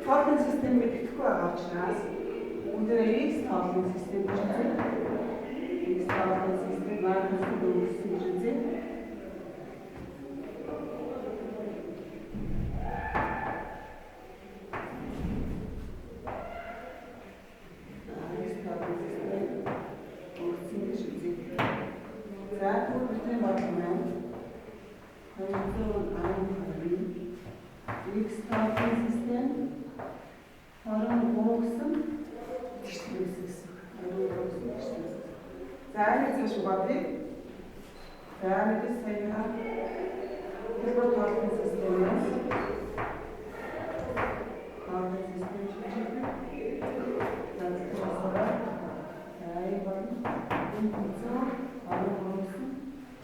Тооллын систем мэддэхгүй байгаа учраас бүгдээрээ X тооллын систем гэж үзье. X тооллын систем маань үүссэн гэж үзье. X тооллын систем үүссэн гэж үзье. За, тэгвэл бидний бодлого маань 212 X тооллын систем 23 гэсэн тэгшлээс гэсэн. 23 гэсэн тэгшлээс. За, энэ цааш бодъё. За, мэдээж саяхан хэлбэр тооллын системээс тооллын систем шийдэх. За, тэгэхээр за, энэ бол энэ 23 гэсэн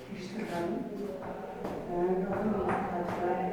тэгшлэг гарна. За, энэ тавлаа. Энэ X хасах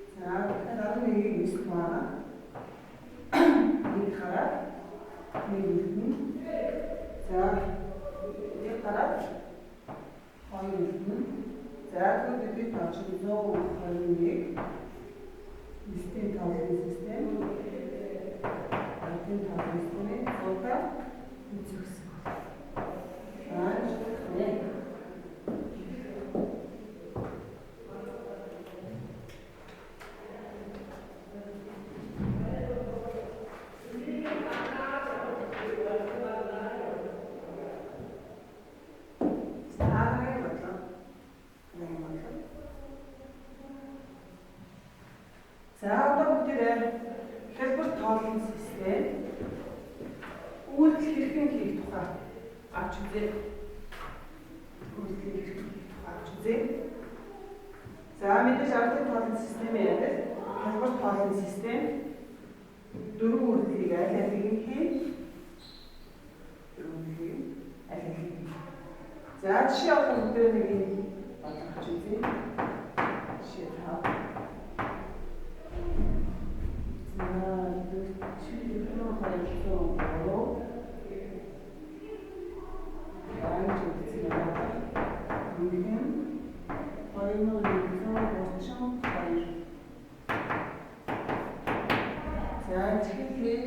21. За, тэгэхээр энэ нэгээс 121 систем тооллын систем хэрхэн хийх тухай авч үзье. Үйлдэлийг хэрхэн хийх тухай авч үзье. За мэдээж ардын тоолын системээ яриад хялбар тоолын систем дөрвөн үйлдэлийг аль алийг нь хий. Дөрвөн үйлдэлийг аль алийг нь. За жишээ авах бүгдээ нэг юм бодож үзье. Жишээ 5. За 4203 дараагийн үзсэн байгаа. Нэмэх нь 2132. За тэгэхээр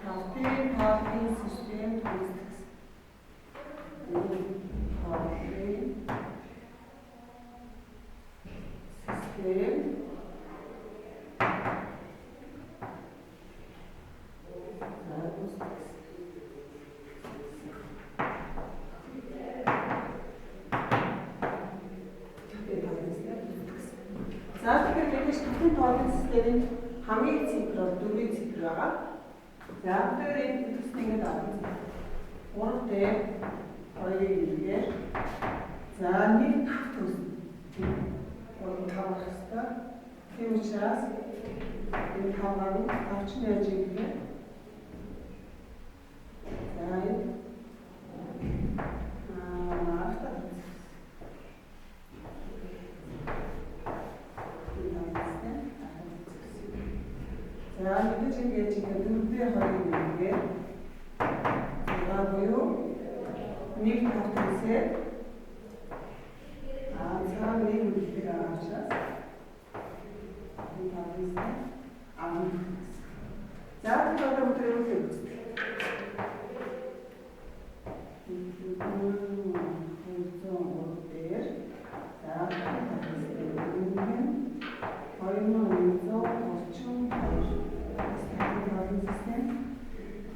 тавтын тоолын систем үүсгэх. Тоолын систем за үүсгэх. За тэгэхээр мэдээж тавтын тоолын системийн хамгийн цифр бол 4-ийн цифр байгаа. За тэгэхээр энэ төсний ингээд авах. 3 дээр 2-ыг нэмгээр за 1 5 төснө. 3 5 авах хэрэгтэй. Тийм учраас энэ 5 гарна. 5 чинь яаж юм бэ? За энэ аа за мэдээж ингэж ингэ 4-ийн 2-ыг нэмгээр 6 буюу 1 5 төсөө аа цаа нэг үлдэх байгаа учраас энэ 5 төсөө 10. За тэгэхээр одоо бүгд үзье. 203 дээр за 5 төсөө 2132 систем.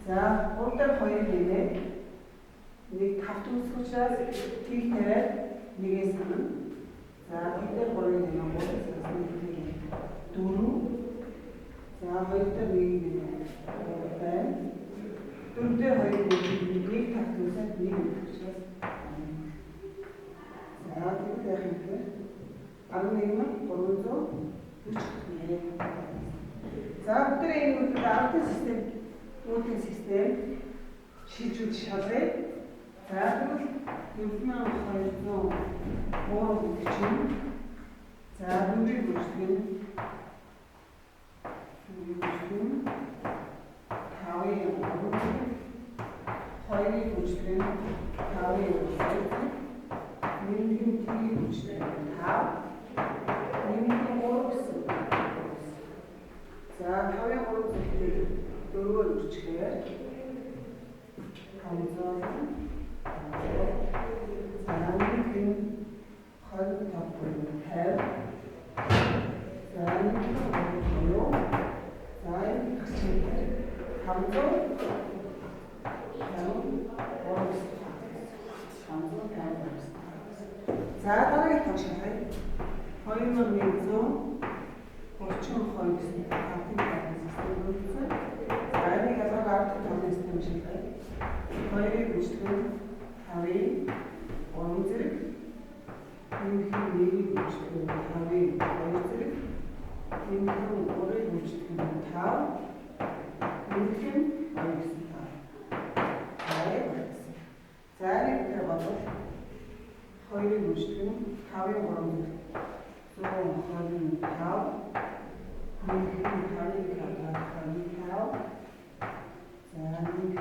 За 3 дээр 2 нэмээд 1 5 үүсэх учраас тийг тавиад нэгээс санана. За тэг дээр 3-ыг нэмээ 3 санасан 4. За 2 дээр 1-ийг нэмээ 3 байна. 4 дээр 2-ыг нэмээд 1 5 үүсээд 1 үүсэх учраас за тэгвэл яах юм бэ? 11341. За бүгдээ энэ үйлдэл ардын систем, үүдийн систем шилжүүлж шалгая. За тэгвэл 4203 гэдэг чинь за 4-ийг гүйцэтгэх нь 5-ын 3, 2-ыг гүйцэтгэх нь 5-ын 2, нэмэх нь тгийг гүйцэтгэх нь 5, нэмэх нь 3 гэсэн. За 5-ын 3 зэрэгтэй 4-оор үрчгээр 500. За нэмэх нь 25 буюу 50. За нэмэх нь 3 буюу за энэ гарч ирэх 553 553. За дараагийн тоо шалгая. 2132 гэсэн тавтын тоолын систем үүссэн. За энийг ялгааг ардын тоолын систем шалгая. 2-ыг гүйцэтгэх нь 5-ын 3 зэрэг, нэмэх нь 1-ийг гүйцэтгэх нь 5-ын 2 зэрэг, нэмэх нь 3-ыг гүйцэтгэх нь 5, нэмэх нь 2 гэсэн 5. 5-ыг гэсэн. За энийг бид бодвол 2-ыг гүйцэтгэх нь 5-ын 3 зэрэг 125, нэмэх нь 5-ын квадрат 25, за нэмэх нь 15,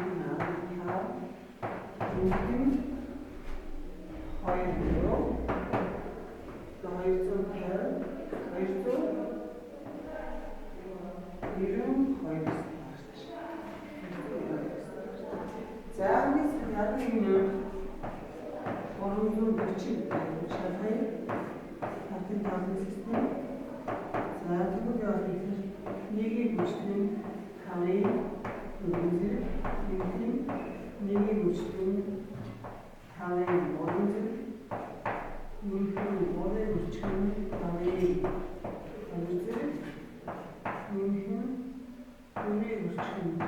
нэмэх нь 2 буюу 250, 292 гэсэн гарч. За энэ 11,340 шалгая. Тавтын тоолын систем. За тэгвэл яах вэ гэхээр нэгийг гүйцэтгэх нь 5-ын 4 зэрэг, нэмэх нь нэгийг гүйцэтгэх нь 5-ын 3 зэрэг, нэмэх нь 3-ыг гүйцэтгэх нь 5-ын 2 зэрэг, нэмэх нь 4-ийг гүйцэтгэх нь 5,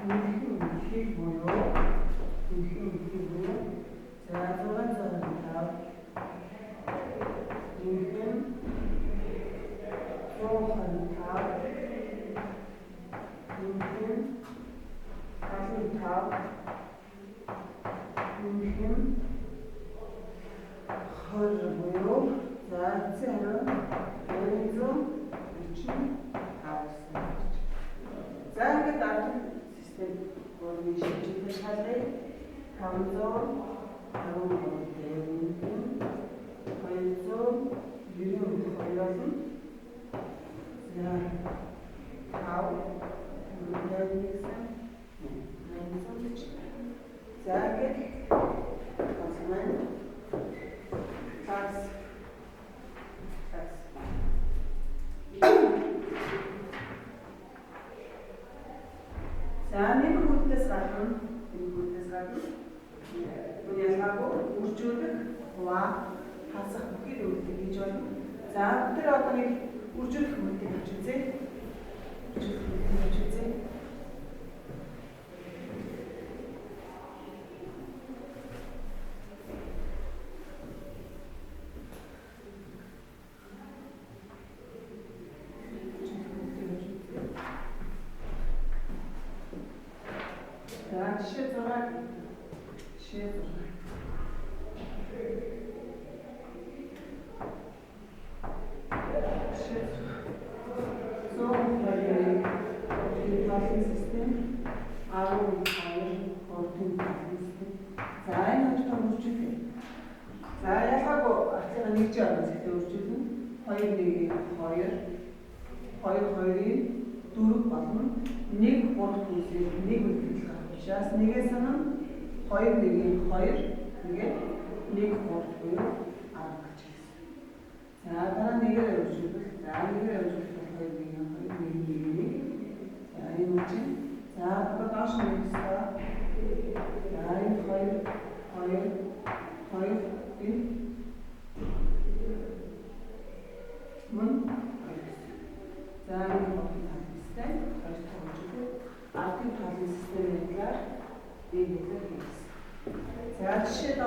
нэмэх нэг шилжүүлэх шалгая. 553 дээр 292 болно. За 5 51 840. За ингээд тооцоо маань такс. За нэмэх үүднээс гадна үн ялгаагүй үржүүлэх, хуваах, хасах бүхий л үйлдэл хийж болно. За бид нар одоо нэг үржүүлэх үйлдэл авч үзье. Үржүүлэх үйлдэл авч үзье. За жишээ 6. Жишээ 6. Жишээ 121 тоолын систем 12 3-ын тоолын систем. За энэ хоёр тоо үржүүлээ. За ялгаагүй артлын нэг жи орон зэгтээ үржүүлнэ. 2 1 2 2 2-ын 4 болно. 1 3 дүүсээр 1 үлдэл гарах учраас нэгээс нь 2 1-ийн 2 тэгээд 1 3 буюу 10 гэж хэлсэн. За дараа нэгээр үржүүлбэл за нэгээр үржүүлбэл 2 1-ийн 2 1 1 1. За энэ чинь за одоо доош нь өсөө. За энэ 2 2 2 энэ мөн 2 гэсэн. За энэ гурван систем хоёр дахь үржүүлбэл ардын тоолын системийн талаар ийм хэлээр хийсэн. За жишээ 7.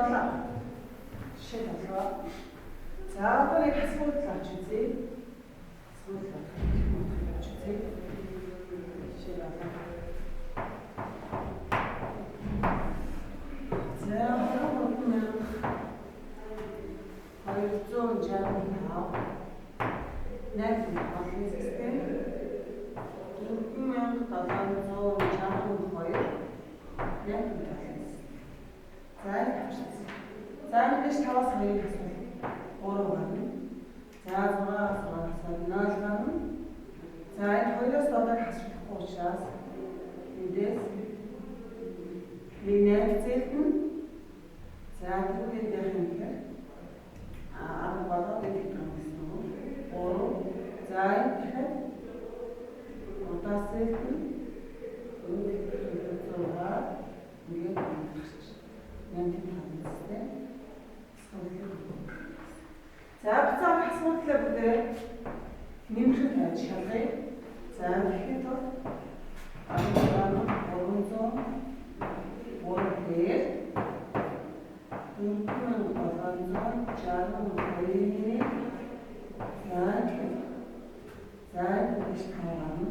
Жишээ 7. За одоо нэг асуудал авч үзье. Асуудал авч үзье. Жишээ 7. За 265 8 тоолын систем 4762 8 тоолын систем. За энэ авчихсан. За мэдээж 5-аас 2-ыг хасвал 3 гарна. За 6-аас 6 хасвал 0 гарна. За энэ 2-оос 7-ыг хасахгүй учраас эндээс 1 8 зээлдэнэ. За тэгвэл энд яах юм гэхээр 10 болоод энэ хэд гарна гэсэн үг. 3. За энэ дахиад удаас зээлдэнэ. Энд 6 нэгээд гарч. 8 тоолын систем. За буцаага асуудлаа бүгдээ нэмэрхэн тавьж шалгая. За тэгэхэд бол 303 дээр 4762-ны за за энэ 5 гарна.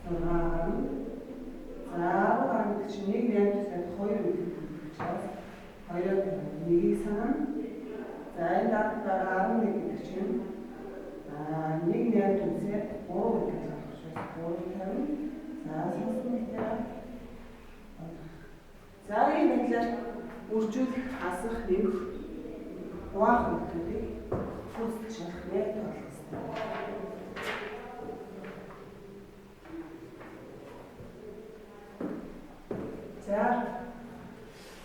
6 гарна. За 10 гарна гэдэг чинь 1 8 тусаад 2 үлдэх учраас 2-оор 1-ийг санана. За энэ дараад байгаа 11 гэдэг чинь 1 8 дүнсээр 3 гэдэг гарах учраас 3 тавина. За сансан дээр за ийм байдлаар үржүүлэх, хасах, нэмэх, хуваах үйлдэлүүдийг гүйцэтгэж шалгах яг тоолох ёстой. За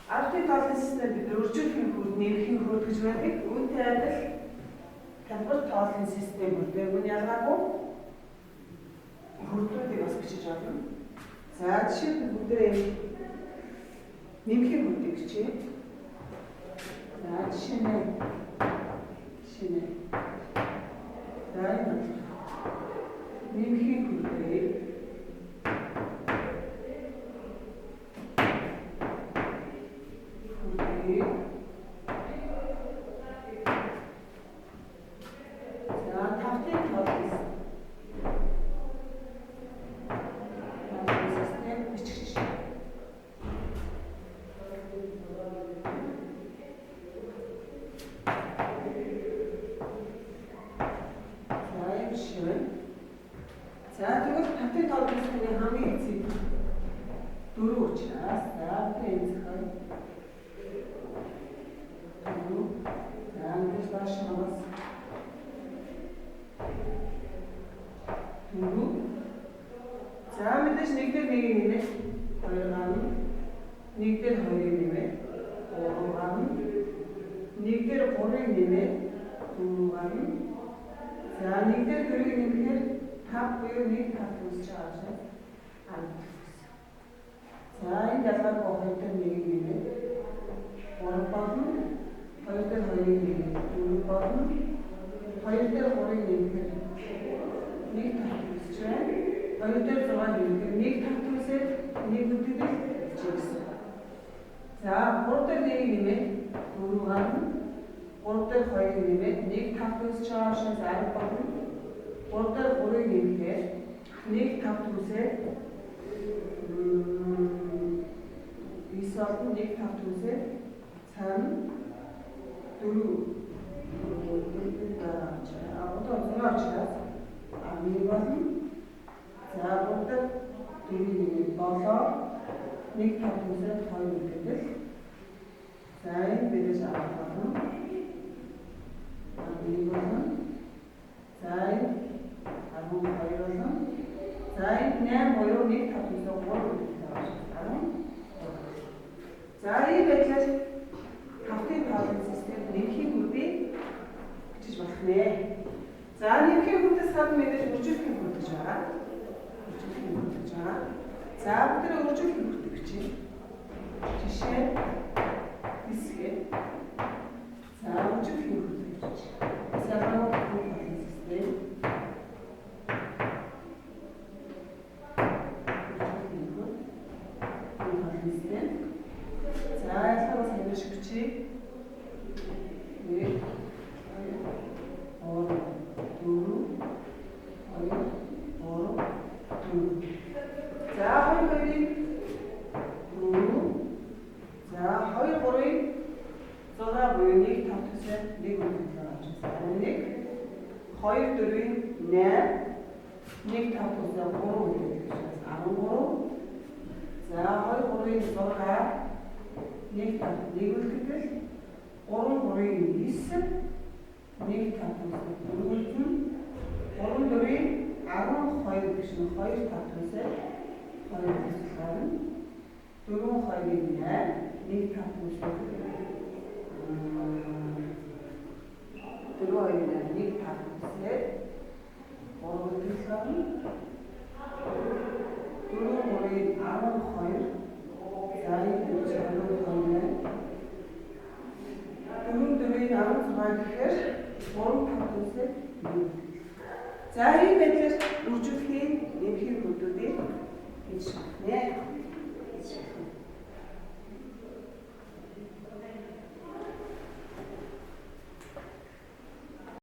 ардын тоолын систем бид үржүүлэхийн хөрд, нэмэхийн хөрд гэж байдаг. Үүнтэй адил талбар тоолын систем бүрдээ үн ялгаагүй хөрдүүдийг бас бичиж олно. За жишээлбэл бүгдээрээ нэмэхийн хөрдийг бичье. За жишээ нь жишээ нь за энэ нэмэхийн хөрдийг за тавтын тоолын систем бичих. За юм шиг. За тэгвэл тавтын тоолын системийн хамгийн эцэг 4 учраас за бид энэ зохио 4. За мэдээж доош бас 4. За мэдээж 1 дээр 1-ийг нэмээд 2 гарна. 1 дээр 2-ыг нэмээд 3 гарна. 1 дээр 3-ыг нэмээд 4 гарна. За 1 дээр 4-ыг нэмэхээр 5 буюу 1 5 үүсэж байгаа учраас 10 гэсэн. За энэ ялгаагүй 2 дээр 1-ийг нэмээд 3 болно. 2 дээр 2-ыг нэмээд 4 болно. 2 дээр 3-ыг нэмэхээр 1 5 үүсэж байна. 2 дээр 6 нэмэхээр 1 5 үүсээд 1 үлдээд гэсэн. За 3 дээр 1-ийг нэмээд 4 гарна. 3 дээр 2-ыг нэмээд 1 5 үүсэж байгаа учраас 10 болно. 3 дээр 3-ыг нэмэхээр 1 5 үүсээд 9 болно. 1 5 үүсээд цаана 4 одоо 6 учраас 11 болно. За 3 дээр 4-ийг нэмээд 7 1 5 үүсээд 2 үлдээд. За энэ бидээс 10 болно. 11 болно. За энэ 12 болно. За энэ 8 буюу 1 5 үүсээд 3 үлдээд байгаа учраас 13. За ийм байдлаар тавтын тоолын системд нэмхийн хүрдийг бичиж болох нэ. За нэмхийн хүрдээс гадна мэдээж үржүүлэхийн хүрд гэж байгаа. Үржүүлэхийн хүрд гэж байгаа. За бүгдээ үржүүлэхийн хүрдийг бичье. Жишээ хэсгээ. За үржүүлэхийн хүрдийг бичье. Ялгаагүй тоолын систем. Үржүүлэхийн хүрд тоолын систем. За ялгаагүй сайн шиг бичье. 1 2 3 4 2 3 4. За 2 2-ыг 4. За 2 3-ыг 6 буюу 1 5 төсөө 1 үлдээд байгаа учраас 11. 2 4-ыг 8. 1 5 төсөө 3 үлдээд учраас 13. За 2 3-ыг 6. 1 5 1 үлдээд 3 3-ыг 9. 1 5 төсөө 4 үлдэнэ. 3 4-ыг 12 гэж нь 2 5 төсөө 2 үлдэх гарна. 4 2-ыг 8. 1 5 төсөө 4 2 8 1 5 төсөө 3 үлдэх гарна. 4 3-ыг 12. За энэ 22 байна. 4 4-ыг 16 гэхээр 3 5 төсөө 1. За ийм байдлаар үржүүлэхийн нэмхийн хүрдүүдийг хийж болно.